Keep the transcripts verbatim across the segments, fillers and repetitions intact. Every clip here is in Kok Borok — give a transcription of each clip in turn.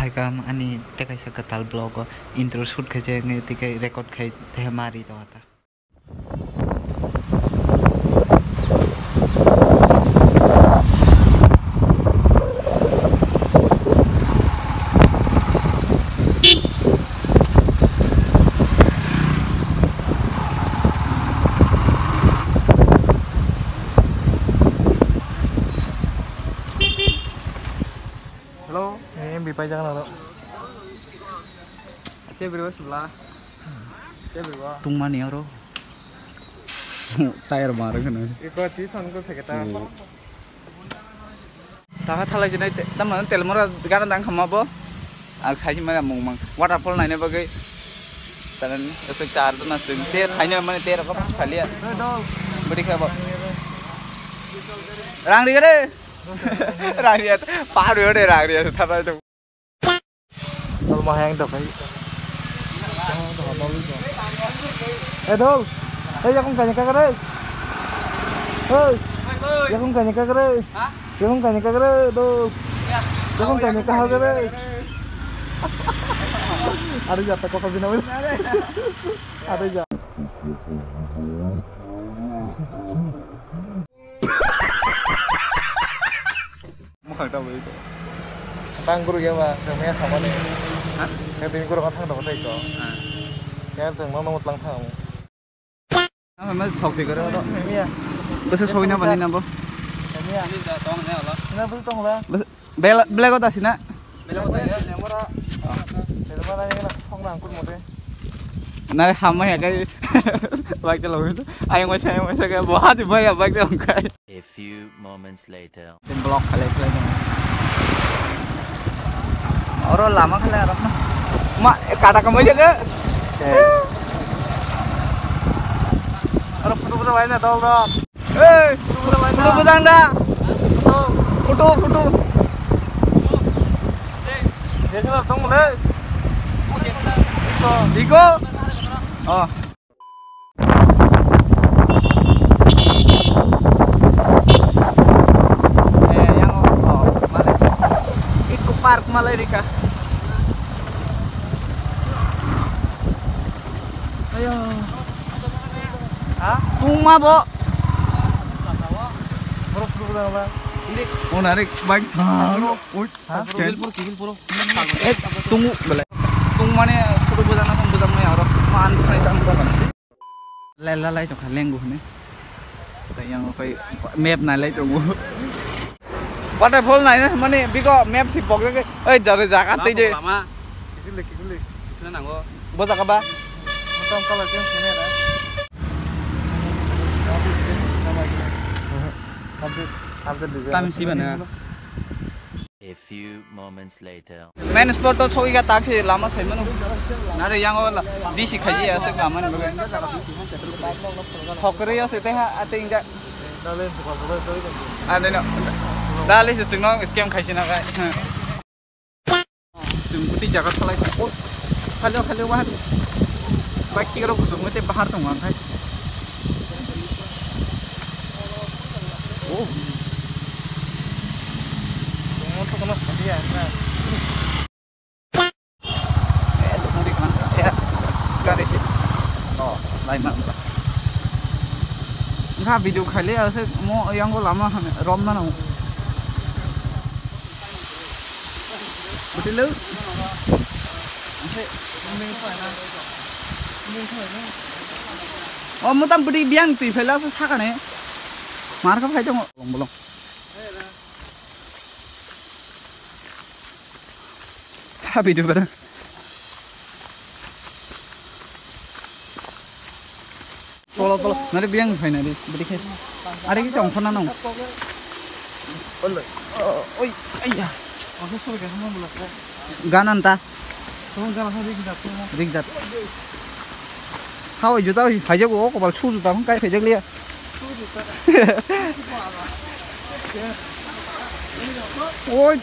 Haikam ani tei kaisa kwtal vlog o intro shoot khai je wngwi tei khe record khai tei mari tongkha ta. Hello, eh, M B pai jaga nang. Che bro sibla. Che bro. Tungmani oro. Tire mar kheno. Iko ti son ko seketa. Hmm. Taha thalai jinai te, tamna tel mora gana dang khama bo. Ang sai maya mung mang. Waterfall naina bagwi. Tanan esok char jona sing te thaina mane te rok pas phalia. Budi kha bo. Rang ri gare. Rang ri at, par ri ore rang ri at thabai to. Dol ma hayang dok hai. Eh, dol. Eh, yakung kanya kagare. Hei. Yakung kanya kagare. Yakung kanya kagare, dol. Yakung kanya kagare. Ada jatuh kok bina. Ada jatuh. Mukhang ta bai. Tang guru ya ba, kami ya sama ni. Ha? Kami guru kan thang dong tai ko. Ha. Kami seng nong nong tlang thang. Ama thok si garo. Kami ya. Bese soi na bani na bo. Kami ya. Ini dah tong ni Allah. Ini apa tong lah? Bes bela bela ko dasina. Bela ko dasina. Nare hamma ya kai. Bike lo. Ayang masa ayang masa kai. Bo hati bhai ya bike lo kai. A few moments later. Block khalai khalai dong. Oro lama khalai arok na. Ma, eh, kata kamai jaga. Oro photo photo bai na dol dol. Hey, photo photo bai na. Photo bujang da. Photo, photo. Desa tong le. Iko. Oh. Eh, yang, oh, oh, malai. Eco Park malai rika. Ayo. Ha? Tungma bo. Borok dulu dah, Bang. Ini. Oh, narik bike. Ui. Ha? Kibil puro, kibil puro. Eh, tungu belai. Tung mane photo bujang na, bujang maya oro. Man khai tang bujang. Lai, lai, lai tongkha lenggu hwnwi. Tei yang okhai map nai lai tongo. Waterfall nai na mane bigo map si bok jagwi. Oi, jare jaga tei je. Lama. Kikili, kikili. Kikili nango. Bo jaga ba? Motom kala jeng sene da. Update, update di. Tam si bana. A few moments later. Main spot to sogwi ga tak se lama sai mano. Nare yang o la D C khaji ya se lama ni bagai. Thokre ya se te ha ate inga. Ade no. Dale se chingno scam khaisi na kai. Chwng bwtwi jaga salai tongo. Khalio, khalio, bahar. Bike tigra kuchuk mete bahar tongo ang khai. Oh. Gari. Oh, lai ma. Nga video khaile ase mo yango lama hame rom na nang. Bwtwilo. O, mutam bwtwi biyang twi phaila se sakane. Mar kha phai tongo. Bolong, bolong. Ha, video bara. Tolo, tolo. Nari biyang phai nari, bidi khe. Ari kisa ongkhorna nang. Oi, oi, aiya. Ganan ta. Rik jat. Hao juta phaijago, o kopal su juta phang kai phaijak liya. Oi.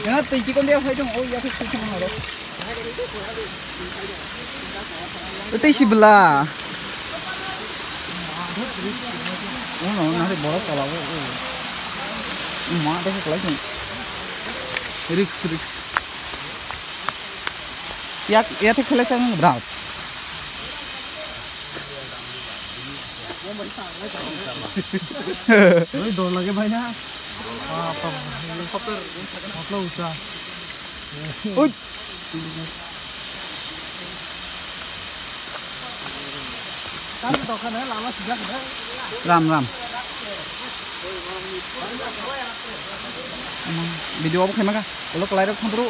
Ya, tei chikon dia phai dong, oi, ya, phai dong, aro. Tei si bela. Ono, nari bora kola, o, o. Ma, tei si kola, Risk, risk. Yak, ya te khele tang bra. Oi, dor lage bhai na. Helicopter, helicopter usa. Ui. Ram, ram. Video obo khaima kha. Ulo kwlai rok thang bro.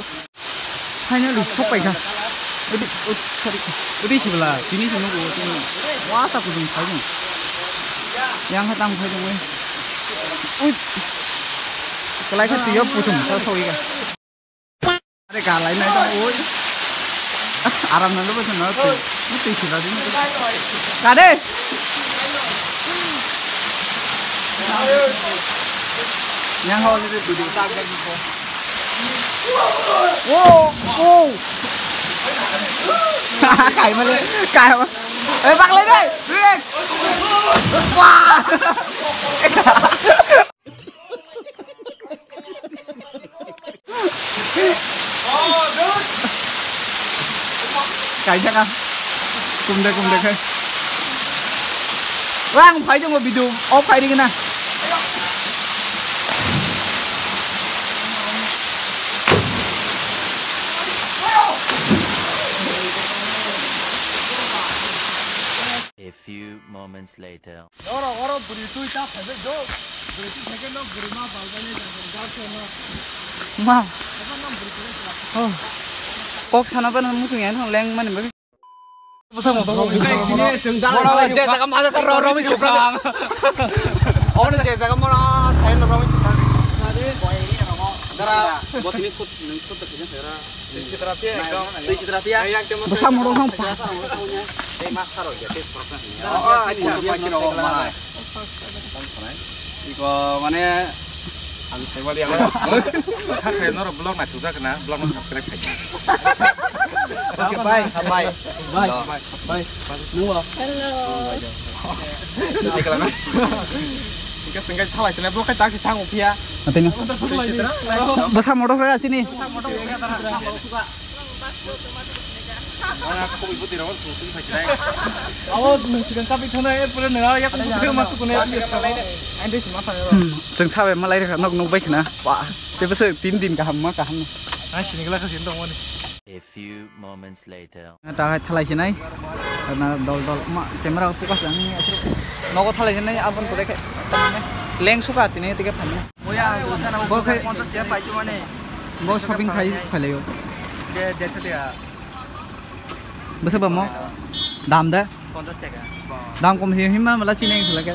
Finally, sok pai kha. Udi, ud-, sorry. Udi sibla, tini sini ko, tini. Wa sa kudung khai dong. Yang hai tang khai dong, ui. Ui. Kwlai kha tiyo puchum, sa soi kha. Are ka lai nai ta oi. Aram na lo ba na to. Ni te chi ba din. Ka de. Yang ho le video ta ga ni ko. Wo, wo. Kai ma le, kai ma. Eh, bak le dai. Wah. Kaijak ang. Kumde, kumde khai. Wah, ang phai tongo video off khai ringna. A few moments later. Oro, oro, bwrwi twi ta phaibai do. Bwrwi twi phaikhe no, bwrwi ma balbai nai jang jang jang khe no. Ma. Abo no bwrwi twi ta. Oh. Kok sana bana musung yan thang leng mani bagwi. Bwsa mo to. Oro je jaga ma jaga ro ro mi chukha. Oro je jaga mo ra thai ro ro mi chukha. Dara, bo tini sut, nung sut ta kisa sera. Twi sitra tiya, ekdom. Twi sitra tiya. Bwsa morok thang pha. Tei ma kharo ya, tei khoro kha. Oh, oh, ani musu pa kiro ma. Iko mane ang saiwali ang. Kha khe norok vlog na thujak na, vlog no subscribe khai. Okay, bye. Bye. Bye. Bye. Bye. Nungbo. Hello. Tei kala na. Ika sengkai thalai sene vlog khai tak thang uphiya. Atino. Bwsa morok ra sini. Abo nung sigan chapi thana, erpore nung aro yak kuku thang masuk kuno. Ang dei sima thang. Hmm, chwng sabai malai rwkha nok nukbai khna. Ba, tei bwswk tin din kaham ma kaham. Ang sini gla khasin tongmani. A few moments later. Ta hai thalai sinai. Karena dol dol ma camera focus jani asro. Nogo thalai sinai abon kore khe. Leng suka tini tike phamna. Boya, bo khe ponchas tiya pai chumani. Bo shopping khai khailayo. De, derso tiya. Bwswk bamo? Dam da? Ponchas tiya. Dam kom si himma mala chini khilake.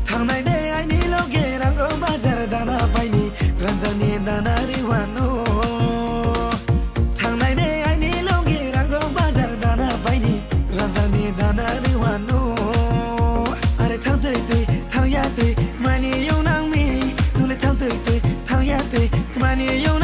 Thangnai de aini loge rango bazar dana paini ranjani dana riwano. Thangnai de aini loge rango bazar dana paini ranjani dana riwano. Are thang twi twi thang ya twi mani yong nang mi. Nule thang twi twi thang ya twi mani yong